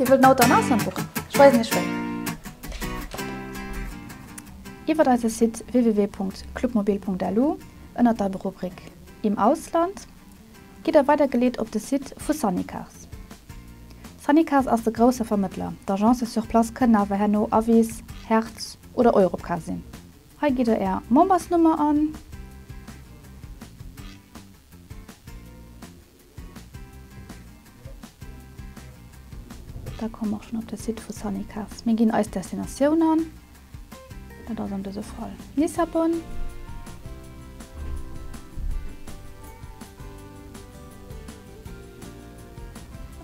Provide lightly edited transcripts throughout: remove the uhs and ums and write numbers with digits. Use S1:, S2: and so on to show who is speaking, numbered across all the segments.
S1: Dir wëllt en Auto am Ausland buchen? Ech weisen Iech wéi. Iwwert eise Site www.clubmobil.lu ënnert der Rubrik Im Ausland gitt der weidergeleet op de Site vu Sunnycars. Sunnycars ass de grousse Vermëttler, d'Agencë sur place kënnen awer herno Avis, Hertz oder Europcar sinn. Hei gitt der är Membersnummer an. Da komme mer och schonn op de Site vu Sunnycars. Mir ginn eis Destinatioun an, dat ass an dëse Fall Lissabon.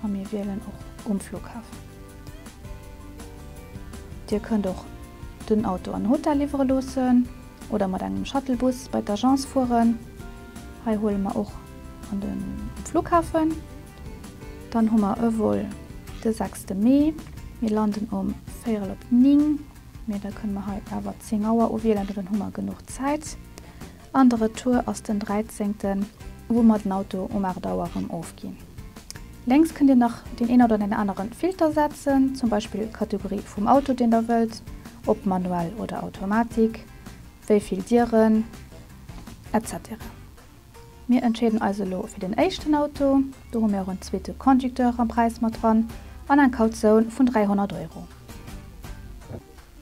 S1: A mir wielen och um Flughafen. Dir kënnt och den Auto an Hotel liwwere loossen oder mat engem Shuttlebus bei d'Agence fueren. Hei huele mer och an de Flughafen. Dann hu mer e Vol de sechste Mee. Mir landen um véierel op 9, mee da kënne mer hei awer 10 Auer uwielen, dann hu mer genuch Zäit. An de Retour ass den dräizéngten, wou mer den Auto um 8 Auer erëm ofginn. Lénks kënnt Dir nach deen een oder den aneren Filter setzen, zum Beispill d'Kategorie vum Auto deen der wëllt, ob manuell oder Automatik, wéi vill Dieren, etc. Mir entscheeden eis elo fir den éischten Auto, do hu mir och en zweete Conducteur am Präis mat dran an eng Kautioun vun 300 Euro.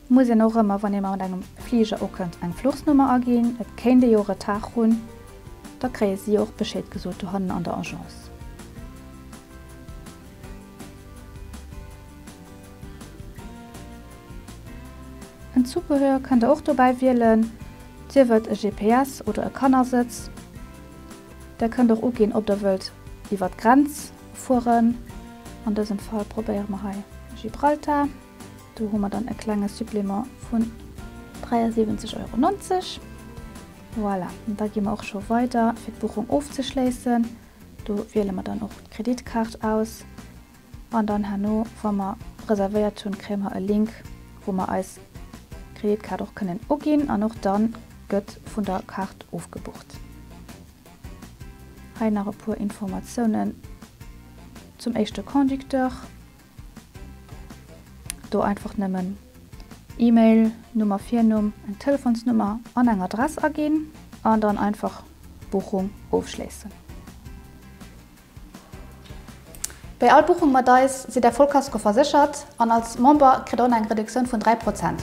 S1: Muss een och ëmmer, wann ee mat engem Fliger ukënnt, eng Fluchsnummer aginn. Et kéint ee jo Retard hunn, da kréie si och Bescheed gesot dohannen an der Agence. En Zubehör kënnt der och dobäi wielen, sief et e GPS oder e Kannersëtz. Der kënnt och uginn, ob der wëllt iwwer d'Grenz fueren. An dësem Fall probéiere mer hei Gibraltar. Do hu mer dann e klenge Supplément vun 73,90 Euro. Voilà, an da gi mer och scho weider fir d'Buchung ofzeschléissen. Do wiele mer dann och d'Kreditkaart aus an dann herno, wa mer reservéiert hunn, kréie mer e Link, wou mer eis Kreditkaart och kënnen uginn an och dann gëtt vun der Kaart ofgebucht. Hei nach e puer Informatiounen zum éischte Conducteur. Do einfach nëmmen E-Mail, Numm a Virnumm, eng Telefonsnummer an eng Adress aginn an dann einfach Buchung ofschléissen. Bei all Buchung mat eis sidd der Vollkasko verséchert an als Member kritt der och nach eng Reduktioun vun 3 Prozent.